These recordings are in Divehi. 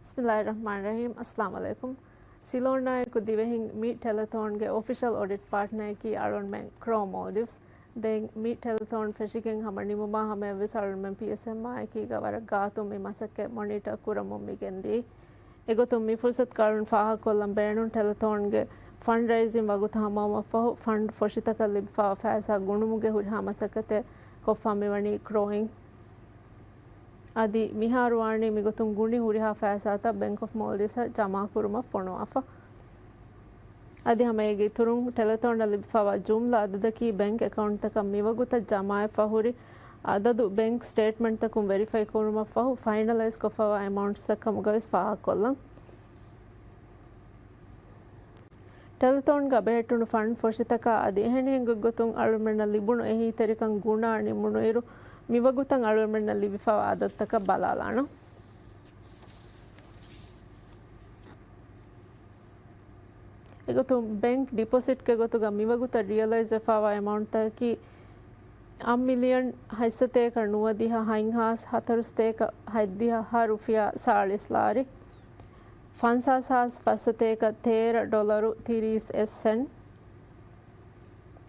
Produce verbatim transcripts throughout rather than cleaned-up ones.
ބިސްމިއްލާހި ރަޙްމާނި ރަޙީމް. އައްސަލާމު ޢަލައިކުމް. ސިލޯނާއެކު ދިވެހިން މި ޓެލެތޯންގެ އޮފިޝަލް އޮޑިޓް ޕާޓްނަރަކީ އަޅުންމެން ކްރޯ މޯލްޑިވްސް. ދެން މި ޓެލެތޯން ފެށިގެން ހަމަ ނިމުމާ ހަމަޔަށްވެސް އަޅުންމެން ޕީއެސްއެމްއާއެކީގަ ވަރަށް ގާތުން މި މަސައްކަތް މޮނިޓަ ކުރަމުން މިގެންދިޔައީ. އެގޮތުން މި ފުރުސަތުގަ އަޅުން ފާހަގަކޮށްލަން ބޭނުން ޓެލެތޯންގެ ފަންޑް ރައިޒިން ވަގުތު ހަމަވުމަށްފަހު ފަންޑް ފޮށިތަކަށް ލިބިފައިވާ ފައިސާ ގުނުމުގެ ހުރިހާ މަސައްކަތެއް ކޮށްފަ މިވަނީ ކްރޯއިން. އަދި މިހާރު ވާނީ މިގޮތުން ގުނި ހުރިހާ ފައިސާތައް ބެންކް އޮފް މޯލްޑިވްސްއަށް ޖަމާކުރުމަށް ފޮނުވާފަ. އަދި ހަމައޭގެ އިތުރުން ޓެލެތޯނަށް ލިބިފައިވާ ޖުމްލަ އަދަދަކީ ބެންކް އެކައުންޓްތަކަށް މިވަގުތަށް ޖަމާވެފަ ހުރި އަދަދު ބެންކް ސްޓޭޓްމަންޓްތަކުން ވެރިފައި ކުރުމަށްފަހު ފައިނަލައިޒް ކޮށްފައިވާ އެމައުންޓްސްތައް ކަމުގަވެސް ފާހަގަކޮށްލަން. ޓެލެތޯންގަ ބެހެއްޓުނު ފަންޑް ފޮށިތަކާ އަދި އެހެނިހެން ގޮތްގޮތުން އަޅުމެންނަށް ލިބުނު އެހީތެރިކަން ގުނާ ނިމުނުއިރު، މިވަގުތަށް އަޅުމެންނަށް ލިބިފައިވާ އަދަދުތަކަށް ބަލާލާނަން. އެގޮތުން ބެންކް ޑިޕޮޒިޓްގެ ގޮތުގަ މިވަގުތަށް ރިއަލައިޒް ވެފައިވާ އެމައުންޓްތަކަކީ އަށް މިލިއަން ހަތްސަތޭކަ ނުވަދިހަ ހަތްހާސް ހަތަރުސަތޭކަ ހަތްދިހަ ހަ ރުފިޔާ ސާޅީސް ލާރި، ފަންސާސް ހާސް ފަސްސަތޭކަ ތޭރަ ޑޮލަރު ތިރީސް އެއް ސެންޓް.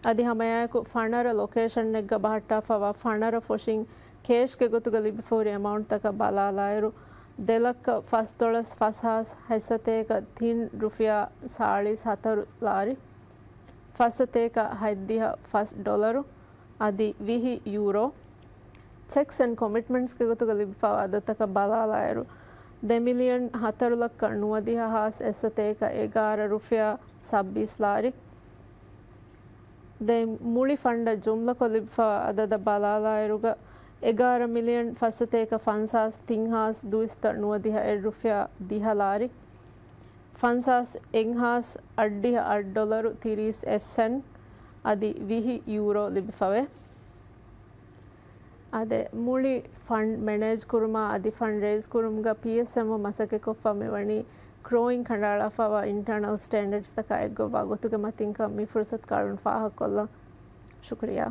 އަދި ހަމައެއާއެކު ފަނަރަ ލޮކޭޝަންއެއްގަ ބަހައްޓާފައިވާ ފަނަރަ ފޮށިން ކޭޝްގެ ގޮތުގަ ލިބިފަހުރި އެމައުންޓްތަކަށް ބަލާލާއިރު، ދެ ލައްކަ ފަސްދޮޅަސް ފަސް ހާސް ހަތްސަތޭކަ ތިން ރުފިޔާ ސާޅީސް ހަތަރު ލާރި، ފަސްސަތޭކަ ހަތްދިހަ ފަސް ޑޮލަރު، އަދި ވިހި ޔޫރޯ. ޗެކްސް އެންޑް ކޮމިޓްމަންޓްސްގެ ގޮތުގަ ލިބިފައިވާ އަދަދުތަކަށް ބަލާލާއިރު، ދެ މިލިއަން ހަތަރު ލައްކަ ނުވަދިހަ ހާސް އެއްސަތޭކަ އެގާރަ ރުފިޔާ ސައްބީސް ލާރި. ދެން މުޅި ފަންޑަށް ޖުމްލަކޮށް ލިބިފައިވާ އަދަދަށް ބަލާލާއިރުގަ، އެގާރަ މިލިއަން ފަސްސަތޭކަ ފަންސާސް ތިން ހާސް ދުއިސައްތަ ނުވަދިހަ އެއް ރުފިޔާ ދިހަ ލާރި، ފަންސާސް އެއް ހާސް އަށްޑިހަ އަށް ޑޮލަރު ތިރީސް އެއް ސެންޓް އަދި ވިހި ޔޫރޯ ލިބިފަވޭ. އާދެ، މުޅި ފަންޑް މެނޭޖް ކުރުމާ އަދި ފަންޑް ރޭޒް ކުރުމުގަ ޕީއެސްއެމްއޯ މަސައްކަތްކޮށްފަ މިވަނީ ކްރޯއިން ކަނޑައަޅާފައިވާ އިންޓަރނަލް ސްޓޭންޑަޑްސްތަކާ އެއްގޮތްވާ ގޮތުގެ މަތިންކަން މި ފުރުސަތުގަ އަޅުން ފާހަގަކޮށްލަން. ޝުކުރިއްޔާ.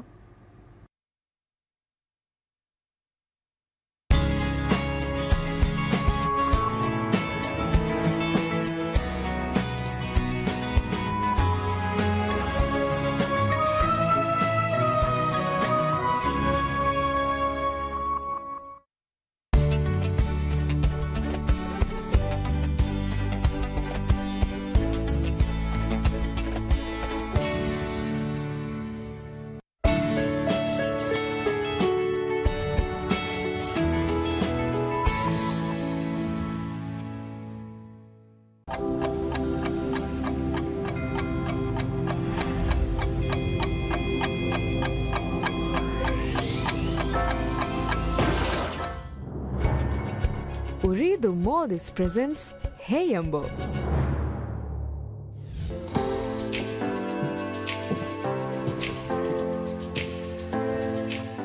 أريد مولدز بريزنتس هيمبو.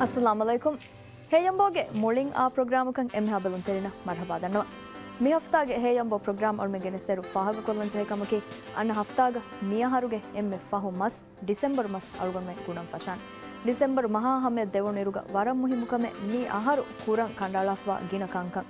އައްސަލާމު ޢަލައިކުމް. ހޭޔަނބޯގެ މުޅިން އާ ޕްރޮގްރާމަކަށް އެންމެހާ ބެލުންތެރިންނަށް މަރްޙަބާ ދަންނަވަން. މި ހަފްތާގެ ހޭޔަނބޯ ޕްރޮގްރާމް އަޅުމެން ގެނެސްދޭއިރު ފާހަގަކޮށްލަން ޖެހޭ ކަމަކީ، އަންނަ ހަފްތާގަ މިއަހަރުގެ އެންމެ ފަހު މަސް ޑިސެމްބަރު މަސް އަޅުގަނޑުމެން ގުނަން ފަށާނެ. ޑިސެމްބަރު މަހާ ހަމަޔަށް ދެވުނުއިރުގަ ވަރަށް މުހިއްމު ކަމެއް މި އަހަރު ކުރަން ކަނޑައަޅާފައިވާ ގިނަ ކަންކަން.